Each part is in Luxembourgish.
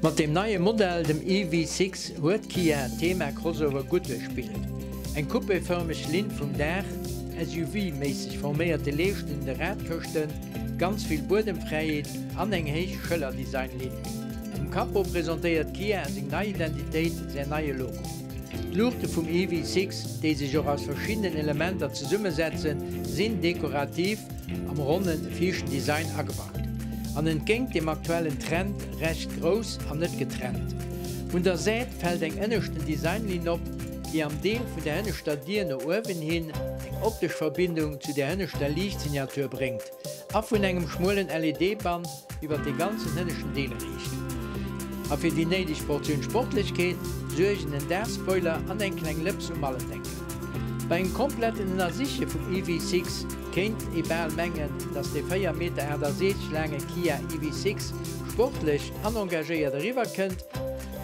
Mat deem neie Modell, dem EV6, huet Kia d'Thema Crossover gutt duerchspillt. Eng coupéfërmeg Linn vum Daach, SUV-méisseg forméierte Leeschten un de Radkëschten, ganz vill Buedemfräiheet an eng héich Schëller-Design-Linn. Um Capot presentéiert Kia seng nei Identitéit, säin neie Logo. D'Luuchte vum EV6, déi sech och aus verschiddenen Elementer zesummesetzen, sinn dekorativ am ronne viischten Design agebaut an entgéint dem aktuellen Trend recht grouss an net getrennt. Un der Säit fält eng ënneschten Designlinn op, déi am Deel vun der hënneschter Dier no uewen hin eng optesch Verbindung zu der hënneschter Liichtsignatur bréngt a vun engem schmuelen LED-Band iwwer de ganzen hënneschten Deel reecht. A fir déi néideg Portioun Sportlechkeet suergen en Daachspoiler an eng kleng Lëps um Malendeckel. Bei engem kompletten Ënnersiche vum EV6 kéint ee bal mengen, dass de 4 Meter 68 laange Kia EV6 sportlech an engagéiert eriwwer kënnt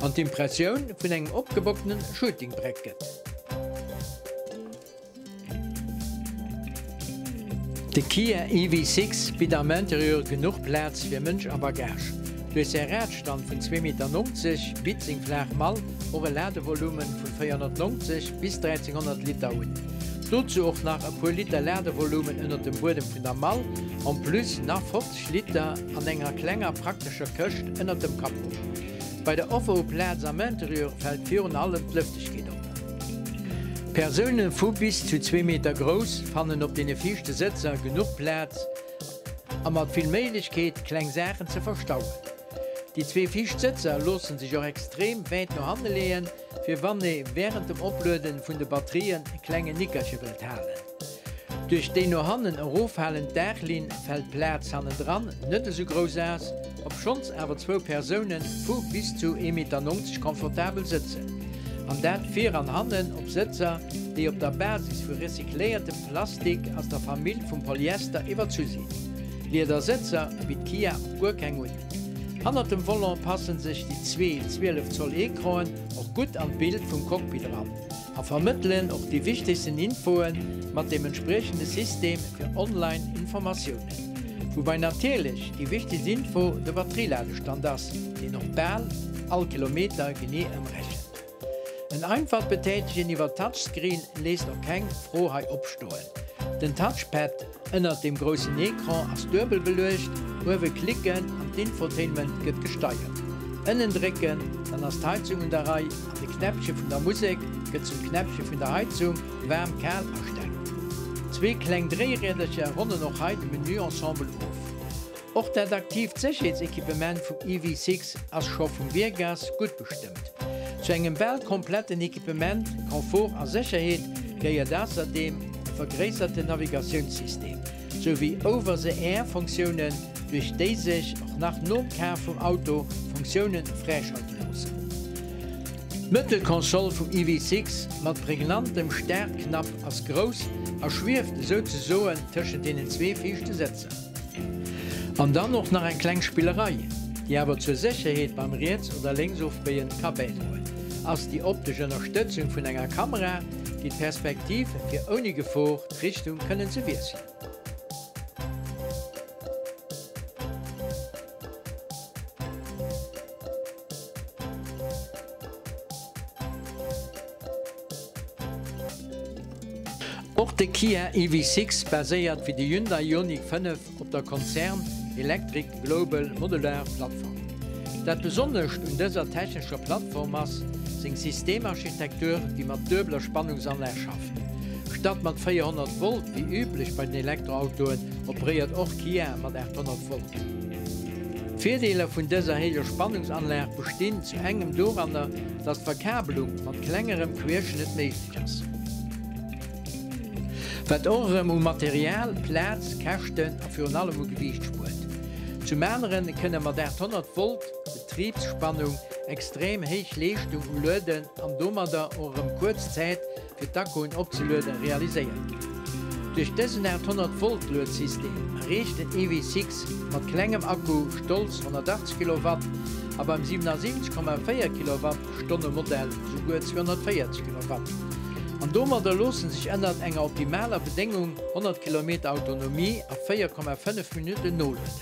an d'Impressioun vun engem opgebockene Shootingbreck gëtt. De Kia EV6 bitt am Interieur genuch Plaz fir Mënsch a Bagage. Duerch säi Radstand vun 2,90 Meter bitt seng flaach Mall och e Ladevolumen vun 490 bis 1300 Liter un. Dozou och nach e puer Liter Ladevolumen ënnert dem Buedem vun der Mall, en plus nach 50 Liter an enger klenger praktescher Këscht ënnert dem Capot. Bei der Offer u Plaz am Interieur fält virun allem d'Lëftegkeet op. Persoune vu bis zu zwee Meter grouss fannen op deene viischte Sëtzer genuch Plaz a mat vill Méiglechkeet, kleng Saachen ze verstauen. Déi zwee viischt Sëtzer loosse sech och extrem wäit no hanne leeën, fir wann ee wärend dem Oplueden vun de Batterien e klenge Nickerche wëllt halen. Duerch déi no hannen eroffalend Daachlinn fält d'Plaz hannendran net esou grouss aus, obschonns awer zwou Persoune vu bis zu 1,90 Meter komfortabel sëtzen. An dat vir an hannen op Sëtzer, déi op der Basis vu recycléiertem Plastik aus der Famill vum Polyester iwwerzu sinn. Lieder Sëtzer bitt Kia och guer keng un. Hannert dem Volant passen sech déi zwee 12 Zoll Ecranen och gutt an d'Bild vum Cockpit eran. A vermëttelen och déi wichtegsten Infoe mat dem entspriechende System fir online Informatiounen. Woubai natierlech déi wichtegst Info de Batterieladestand ass, deen och bal all Kilometer genee ëmrechent. En einfacht Betätegen iwwer Touchscreen léisst och keng Fro hei opstoen. Den Touchpad Ënnert dem groussen Ecran ass duebel beluecht, uewe klicken an d'Infotainment gëtt gesteiert. Ënnen drécken, dann ass d'Heizung un der Rei an de Knäppche vun der Musek gëtt zum Knäppche vun der Heizung, waarm, kal, Astellung. Zwee kleng Dréiriedercher ronnen och hei de Menü-Ensemble of. Och dat aktiivt Sécherheetsequipement vum EV6 ass scho vum Wierk aus gutt bestëmmt. Zu engem bal kompletten Equipement, Confort a Sécherheet gehéiert ausserdeem e vergréisserten Navigatiounssystem, sou wéi Over-the-Air-Funktiounen, duerch déi sech och nach nom Kaf vum Auto Funktioune fräischalte loossen. D'Mëttelkonsole vum EV6 mat prägnantem Startknapp ass grouss a schwieft esouzesoen tëschent deenen zwee viischte Sëtzer. An dann och nach eng kleng Spillerei, déi awer zur Sécherheet beim Riets oder Lénksofbéien ka bäidroen, ass déi optesch Ënnerstëtzung vun enger Kamera, déi d'Perspektiv fir ouni Gefor d'Richtung kënnen ze wiesselen. Och de Kia EV6 baséiert wéi de Hyundai Ioniq 5 op der Konzern Electric Global Modular Plattform. Dat Besonnescht un dëser technescher Plattform ass seng Systemarchitektur, déi mat duebeler Spannungsanlag schafft. Statt mat 400 Volt wéi üblech bei den Elektroautoen, operéiert och Kia mat 800 Volt. D'Virdeeler vun dëser héijer Spannungsanlag bestinn zu engem doranner, dass d'Verkabelung mat klengerem Querschnëtt méiglech ass, wat och erëm u Material, Plaz, Käschten a virun allem u Gewiicht spuert. Zum aneren kënne mat 800 Volt Betribsspannung extrem héich Leeschtung um Lueden an domadder och erëm kuerz Zäit fir d'Akkuen opzelueden, realiséiert ginn. Duerch dësen 800 Volt Luedsystem erreecht den EV6 mat klengem Akku stolz 180 Kilowatt a beim 77,4 Kilowattstonne Modell souguer 240 Kilowatt. An domadder loosse sech ënnert enger optimaler Bedéngung 100 Kilometer Autonomie a 4,5 Minutten nolueden.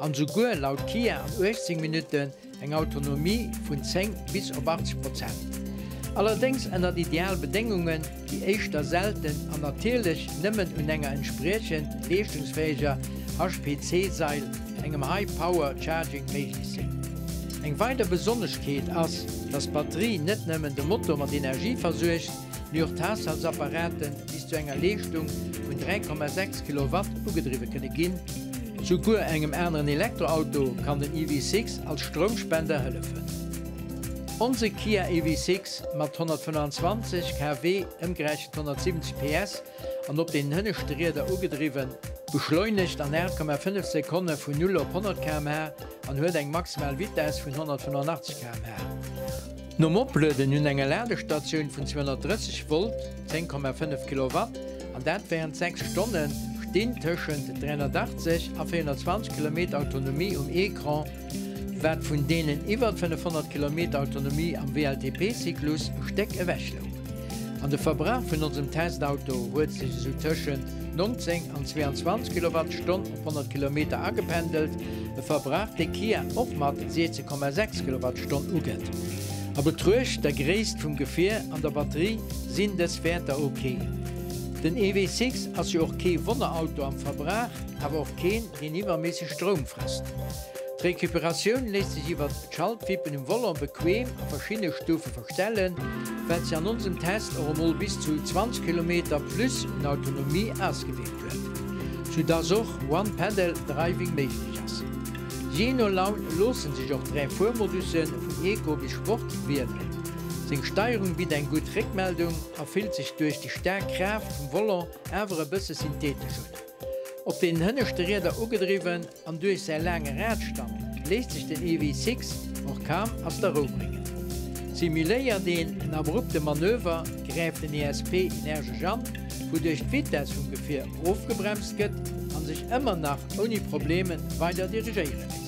An souguer laut Kia an 18 Minutten. Eng Autonomie vun 10 bis op 80 Prozent. Allerdéngs ënnert ideal Bedéngungen, déi éischter selten an natierlech nëmmen un enger entspriechend leeschtungsfäeger HPC-Sail, engem High Power Charging, méiglech sinn. Eng weider Besonneschkeet ass, dass d'Batterie net nëmmen de Motor mat Energie versuergt, mee och d'Haushaltsapparate bis zu enger Leeschtung vun 3,6 Kilowatt ugedriwwe kënne ginn. Souguer engem aneren Elektroauto kann den EV6 als Stroumspender hëllefen. Onse Kia EV6 mat 125 kW, ëmgerechent 170 PS, an op den hënneschte Rieder ugedriwwen, beschleunegt an 8,5 Sekonne vun 0 op 100 km/h an huet eng maximal Vitess vun 185 km/h. Nom Oplueden un enger Ladestatioun vun 230 Volt, 10,5 Kilowatt, an dat wärend 6 Stonnen, stinn tëschent 380 a 420 Kilometer Autonomie um Ecran, wat vun deenen iwwer 500 Kilometer Autonomie am WLTP-Zyklus e Stéck ewech louch. An de Verbrauch vun onsem Testauto huet sech esou tëschent 19 an 22 Kilowattstonn op 100 Kilometer agependelt, e Verbrauch dee Kia och mat 16,6 Kilowattstonn ugëtt. A Betruecht der Gréisst vum Gefier an der Batterie sinn dës Wäerter ok. Den EV6 ass jo och kee Wonnerauto am Verbrauch, awer och keen deen iwwerméisseg Stroum frësst. D'Recuperatioun léisst sech iwwert d'Schaltwippen um Volant bequem a verschiddene Stufe verstellen, wat sech an onsem Test och emol bis zu 20 Kilometer plus un Autonomie ausgewierkt huet, sou dass och One Pedal Driving méiglech ass. Jee no Laun loosse sech och 3 Fuermodussen, vun Eco bis Sport, wielen. Seng Steierung bitt eng gutt Réckmeldung a fillt sech duerch déi staark Kraaft vum Volant awer e bësse synthetesch un. Op den hënneschte Rieder ugedriwwen an duerch säi laange Radstand léisst sech den EV6 och kaum aus der Rou bréngen. Simuléiert een en abrupte Manöver, gräift den ESP energesch an, wouduerch d'Vitess vum Gefier ofgebremst gëtt an sech ëmmer nach ouni Probleme weider dirigéiere léisst.